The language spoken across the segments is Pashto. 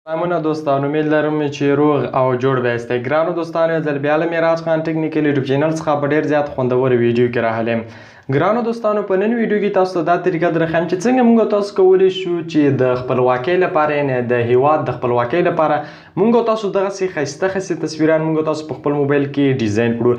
سلامونه دوستانو، امید لرم چې روغ او جوړ به یاستئ. ګرانو دوستانو، یو ځل بیا له میراج خان ټیکنیکل یوټیوب چینل څخه په ډیر زیات خوندور ویډیو کې راغلی یم. ګرانو دوستانو، په نن ویډیو کې تاسو ته دا طریقه درښیم چې څنګه موږ تاسو کولی شو چې د خپلواکۍ لپاره، یعنې د هیواد د خپلواکۍ لپاره موږ تاسو دغسې ښایسته ښایسته تصویران موږ تاسو په خپل موبایل کې ډیزاین کړو.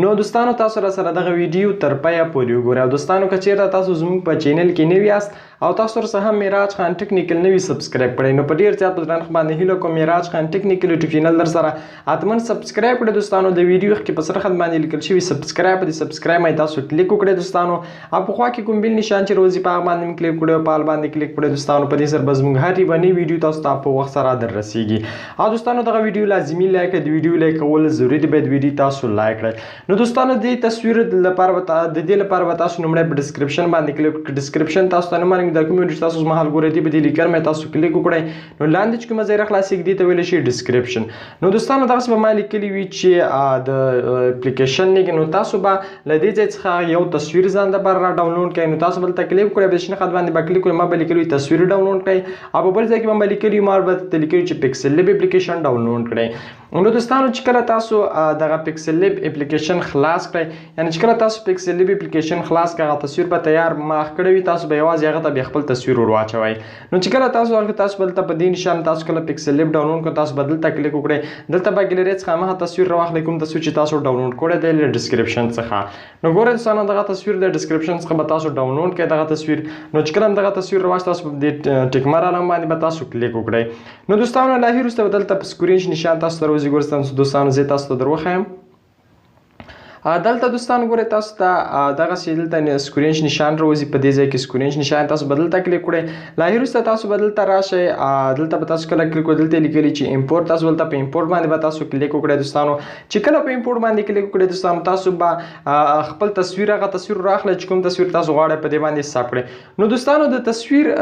نو دوستانو، تاسو را سره دغه ویډیو تر پایه پورې وګورئ. او دوستانو، که چیرته تاسو زموږ په چینل کې نوي یاست او تاسو ورسره هم میراج خان ټیکنیکل نوي سبسکرایب کړئ، نو په ډیر زیات درنښت باندې هیله کوم میراج خان ټیکنیکل یوټیوب چینل در سره حتما سبسکرایب کړئ. دوستانو، د ویډیو کې په سره خط باندې لیکل شوی سبسکرایب، د سبسکرایب باندې تاسو کلیک وکړئ دوستانو، او په خوا کې کوم بل نشان چې روزي په هغه باندې هم کلیک کړئ او په آل باندې کلیک کړئ دوستانو. په دې سره به زموږ هر یوه نوې ویډیو تاسو ته په وخت سره در رسیږي. او دوستانو، دغه ویډیو لازمي لایک کړئ، د ویډیو لایک کول ضروري دی، باید ویډیو تاسو لایک کړئ. نو دوستانو، د تصویر لپاره به د دې لپاره به تاسو لومړی په ډسکرپشن باندې کلیک وکړئ. ډسکرپشن تاسو ته نه معلوم دا کوم ویډیو تاسو مهال ګورئ، دی به دې لیکل مې تاسو کلیک وکړئ، نو لاندې چې کومه ځای راخلاصېږي دې ته ویلی شي ډسکرپشن. نو دوستانو، دغسې به ما لیکلي وي چې د اپلیکیشن لیک، نو تاسو به له دې ځای څخه یو تصویر ځان دپاره را ډاونلوډ کړئ. نو تاسو به دلته کلیک وکړئ، په شنه خط باندې به کلیک وکړئ، ما به لیکلي وي تصویر ډاونلوډ کړئ، او په بل ځای کې به ما لیکلي وي، ما به ته لیکلي چې پیکسل لیب اپلیکیشن ډاونلوډ کړئ. نو دوستانو، چې کله تاسو دغه پیکسل لیب اپلیکیشن خلاص کړئ، یعنې چې کله تاسو پیکسل لیب اپلیکیشن خلاص کړئ، هغه تصویر به تیار ماخ کړی وي، تاسو به یوازې هغه ته بیا خپل تصویر ور واچوئ. نو چې کله تاسو هغه تاسو به دلته په دې نشان تاسو کله پیکسل لیب ډاونلوډ کړئ، تاسو به دلته کلیک وکړئ، دلته به ګیلری څخه مخه تصویر راواخلئ، کوم تصویر چې تاسو ډاونلوډ کړی دی له ډسکرپشن څخه. نو ګورئ دوستانو، دغه تصویر د ډسکرپشن څخه به تاسو ډاونلوډ کړئ دغه تصویر. نو چې کله دغه تصویر راواخلئ، تاسو په دې ټیکمر علم باندې به تاسو کلیک وکړئ. نو دوستانو، له هغې وروسته به دلته په سکرین نشان تاسو ته راوځي. ګورئ دوستانو، زه تاسو ته در وښایم. دلته دوستان ګورئ، تاسو ته دغسې دلته سکرینش نشان راوځي. په دې ځای کې سکرینش نشان تاسو به دلته کلیک کړئ. له هغې وروسته تاسو به دلته راشئ، دلته به تاسو کله کلیک وکړئ، دلته لیکلي چې امپورټ، تاسو دلته په امپورټ باندې به تاسو کلیک وکړئ دوستانو. چې کله په امپورټ باندې کلیک وکړئ دوستانو، تاسو به خپل تصویر هغه تصویر راخلئ چې کوم تصویر تاسو غواړئ په دې باندې ثبت کړئ. نو دوستانو، د تصویر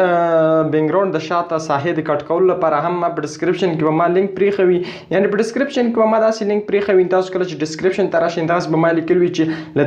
بینګراوند د شاته ساحې د کټ کولو لپاره هم ما په ډسکرپشن کې به ما لینک پرېښوي، یعنې په ډسکرپشن کې به ما داسې لینک پرېښوي، تاسو کله چې ډسکرپشن ته راشئ، داسې به ما لیکل وي چې له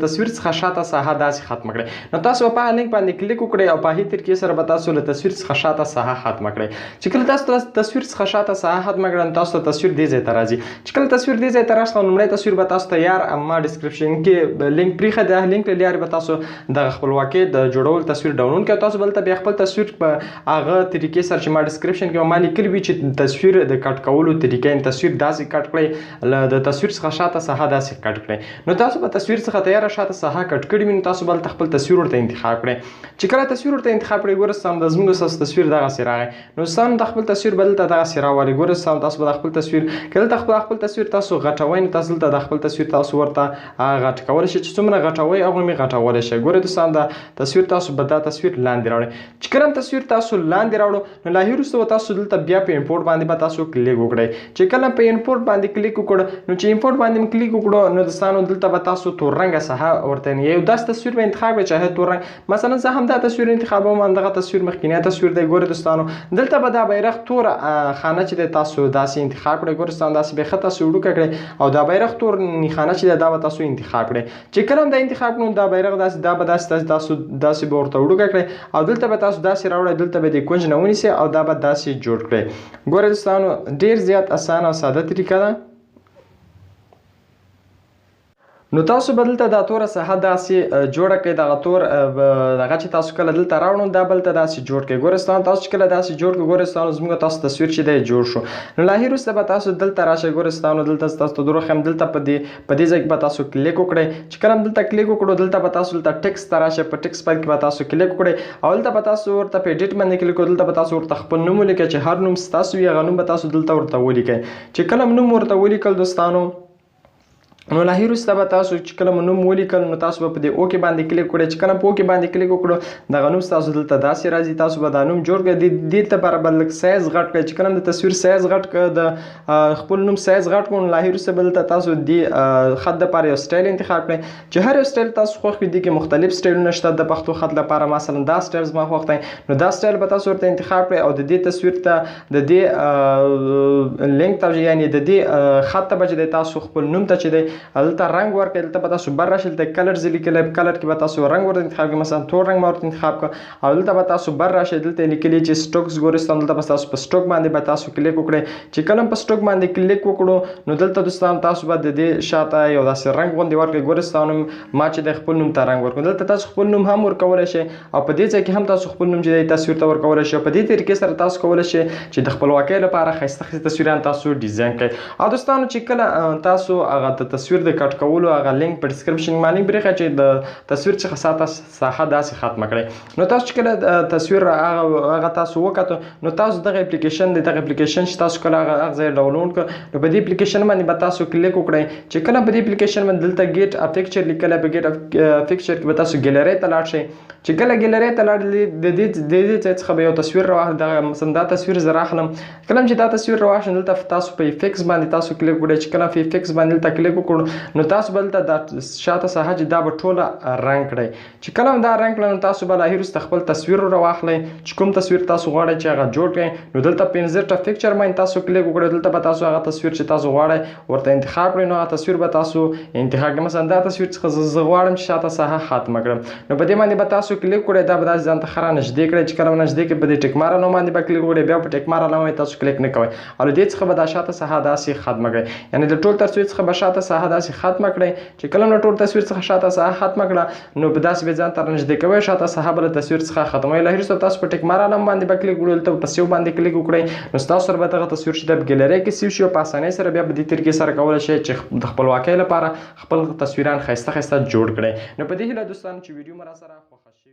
تصویر څخه شاته ساحه داسې ختمه کړئ. نو تاسو به په هغه لینک باندې کلیک وکړئ او په هغې طریقې سره به تاسو له تصویر څخه شاته ساحه ختمه کړئ. چې کله تاسو له تصویر څخه شاته ساحه ختمه کړئ، نو تاسو ته تصویر دې ځای ته راځي. چې کله تصویر دې ځای ته راشي، نو لومړی تصویر به تاسو تیار ما ډسکرپشن کې لینک پرېښی دی، هغه لینک له لارې به تاسو دغه خپلواکۍ د جوړولو تصویر ډاونلوډ کړئ. تاسو به دلته بیا خپل تصویر په هغه طریقې سره چې ما ډسکرپشن کې ما لیکلي وي چې تصویر د کټ کولو طریقه، یعنې تصویر داسې کټ کړئ، له د تصویر څخه شاته ساحه داسې کټ کړئ. نو تاسو به تصویر څخه تیاره شاته ساحه کټ کړي وي، نو تاسو به هلته خپل تصویر ورته انتخاب کړئ. چې کله تصویر ورته انتخاب کړئ، ګوره سم د زموږ ستاسو تصویر دغسې راغی. نو سم د خپل تصویر به دلته دغسې راولئ. ګوره سم تاسو به د خپل تصویر که دلته خپل تصویر تاسو غټوئ، نو تاسو دلته د خپل تصویر تاسو ورته غټ کولی شئ، چې څومره غټوئ هغه مې غټولی شئ. ګوره دوستان، دا تصویر تاسو به دا تصویر لاندې راوړئ. چې کله هم تصویر تاسو لاندې راوړو، نو له هغې وروسته به تاسو دلته بیا په امپورټ باندې به تاسو کلیک وکړئ. چې کله په امپورټ باندې کلیک وکړو، نو چې امپورټ باندې مو کلیک وکړو، نو دوستانو دلته به تاسو تور رنګه ساحه ورته یو داسې تصویر به انتخاب کړئ چې هغه تور رنګ، مثلا زه هم دا تصویر انتخابوم، همدغه تصویر مخکینی تصویر دی. ګوره دوستانو، دلته به دا بیرغ تور خانه چې دی تاسو داسې انتخاب کړئ. ګوره دوستانو، داسې به ښه تاسو وړوکی کړئ او دا بیرغ تور نښانه چې دی دا به تاسو انتخاب کړئ. چې کله هم دا انتخاب کړو، دا بیرغ داسې، دا به داسې تاسو داسې به ورته وړوکی کړئ او دلته به تاسو داسې راوړئ، دلته به د کونج نه ونیسئ او دا به داسې جوړ کړئ. ګوره دوستانو، ډېر زیات اسانه او ساده طریقه ده. نو تاسو به دلته دا توره ساحه داسې جوړه کړئ، دغه تور دغه چې تاسو کله دلته راوړو، دا بل ته داسې جوړ کړئ. ګوره دوستانو، تاسو چې کله داسې جوړ کړئ، ګوره دوستانو، زموږ تاسو تصویر چې دی جوړ شو. نو له هغې وروسته به تاسو دلته راشئ. ګوره دوستانو، دلته تاسو ته دروښیم، دلته په دې ځای کې به تاسو کلیک وکړئ. چې کله هم دلته کلیک وکړو، دلته به تاسو دلته ټیکس ته راشئ، په ټیکس فایل کې به تاسو کلیک وکړئ او دلته به تاسو ورته په ایډیټ باندې کلیک وکړئ. دلته به تاسو ورته خپل نوم ولیکئ، چې هر نوم ستاسو وي هغه نوم به تاسو دلته ورته ولیکئ. چې کله هم نوم ورته ولیکل دوستانو، نو له هغې وروسته به تاسو چې کله مو نوم ولیکل، نو تاسو به په دې اوکې باندې کلیک وکړئ. چې کله په اوکې باندې کلیک وکړو، دغه نوم ستاسو دلته داسې راځي، تاسو به دا نوم جوړ کړئ. دې لپاره به لږ سایز غټ کړئ. چې کله د تصویر سایز غټ کړئ، د خپل نوم سایز غټ کړو، نو له هغې وروسته به دلته تاسو دې خط دپاره یو سټایل انتخاب کړئ. چې هر یو سټایل تاسو خوښ وي، دې کې مختلف سټایلونه شته د پښتو خط لپاره. مثلا دا سټایل زما خوښ دی، نو دا سټایل به تاسو ورته انتخاب کړئ او د دې تصویر ته د دې لینک ته، یعنې د دې خط ته به چې دی تاسو خپل نوم ته چې دی دلته رنګ ورکړئ. دلته به تاسو بر راشئ، دلته کلرز لیکلی، په کلر کې به تاسو رنګ ورته انتخاب کړئ، مثلا تور رنګ ما ورته انتخاب کړ. او دلته به تاسو بر راشئ، دلته لیکلي چې سټوکس ګورئ، دلته به تاسو په سټوک باندې به تاسو کلیک وکړئ. چې کله په سټوک باندې کلیک وکړو نو دلته دوستان تاسو به د دې شاته یو داسې رنګ غوندې ورکړئ. ګورئ ما چې د خپل نوم ته رنګ ورکړم، دلته تاسو خپل نوم هم ورکولی شئ او په دې ځای کې هم تاسو خپل نوم چې دی تصویر ته ورکولی شئ. په دې طریقې سره تاسو کولی شئ چې د خپلواکۍ لپاره ښایسته ښایسته تصویران تاسو ډیزاین کړئ. او دوستانو چې کله تاسو هغه د تصویر د کټ کولو هغه لینک په ډسکرپشن کې ما لینک پرېښی چې د تصویر څخه ساته ساحه داسې ختمه کړئ. نو تاسو چې کله تصویر هغه تاسو وکتو نو تاسو دغه اپلیکیشن دی، دغه اپلیکیشن چې تاسو کله هغه ځای ډاونلوډ کړ نو په دې اپلیکیشن باندې به تاسو کلیک وکړئ. چې کله په دې اپلیکیشن باندې دلته ګیټ ا پکچر لیکلی، په ګیټ ا پکچر کې به تاسو ګیلری ته لاړ شئ. چې کله ګیلری ته لاړ د دې ځای څخه به یو تصویر راواخلئ. دغه مثلا دا تصویر زه راخلم، کله چې دا تصویر راواخلم دلته تاسو په افکس باندې تاسو کلیک وکړئ. چې کله په افکس باندې دلته کلیک وکړو نو تاسو به دلته دا شاته ساحه چې دا به ټوله رنګ کړئ. چې کله دا رنګ کړئ نو تاسو به له وروسته خپل تصویر راواخلئ چې کوم تصویر تاسو غواړئ چې هغه جوړ کړئ. نو دلته په انزرټ پکچر باندې تاسو کلیک وکړئ، دلته به تاسو هغه تصویر چې تاسو غواړئ ورته انتخاب کړئ. نو هغه تصویر به تاسو انتخاب کړئ. مثلا دا تصویر څخه زه غواړم چې شاته ساحه ختمه کړم نو په دې باندې به تاسو کلیک وکړئ. دا به داسې ځان ته ښه رانږدې کړئ. چې کله نږدې کړئ په دې ټیکمار علامه باندې به کلیک وکړئ، بیا په ټیکمار علامه باندې تاسو کلیک نه کوئ او له دې څخه به دا شاته ساحه داسې ختمه کړئ. یعنې د ټول تصویر څخه به شاته ساحه داسې ختمه کړئ. چې کله له ټول تصویر څخه شاته ساحه ختمه کړه نو په داسې به ځان ته رانږدې کوئ، شاته ساحه به له تصویر څخه ختموئ. له وروسته تاسو په ټیکمار علامه باندې به کلیک وکړئ، دلته په سیو باندې کلیک وکړئ نو ستاسو سره به دغه تصویر چې د ګیلری کې سیو شي او په اسانۍ سره بیا په دې طریقې سره کولی شئ چې د خپلواکۍ لپاره خپل تصویران ښایسته ښایسته جوړ کړئ. نو په دې هیله دوستانو چې ویډیو مو راسره خوښه شي.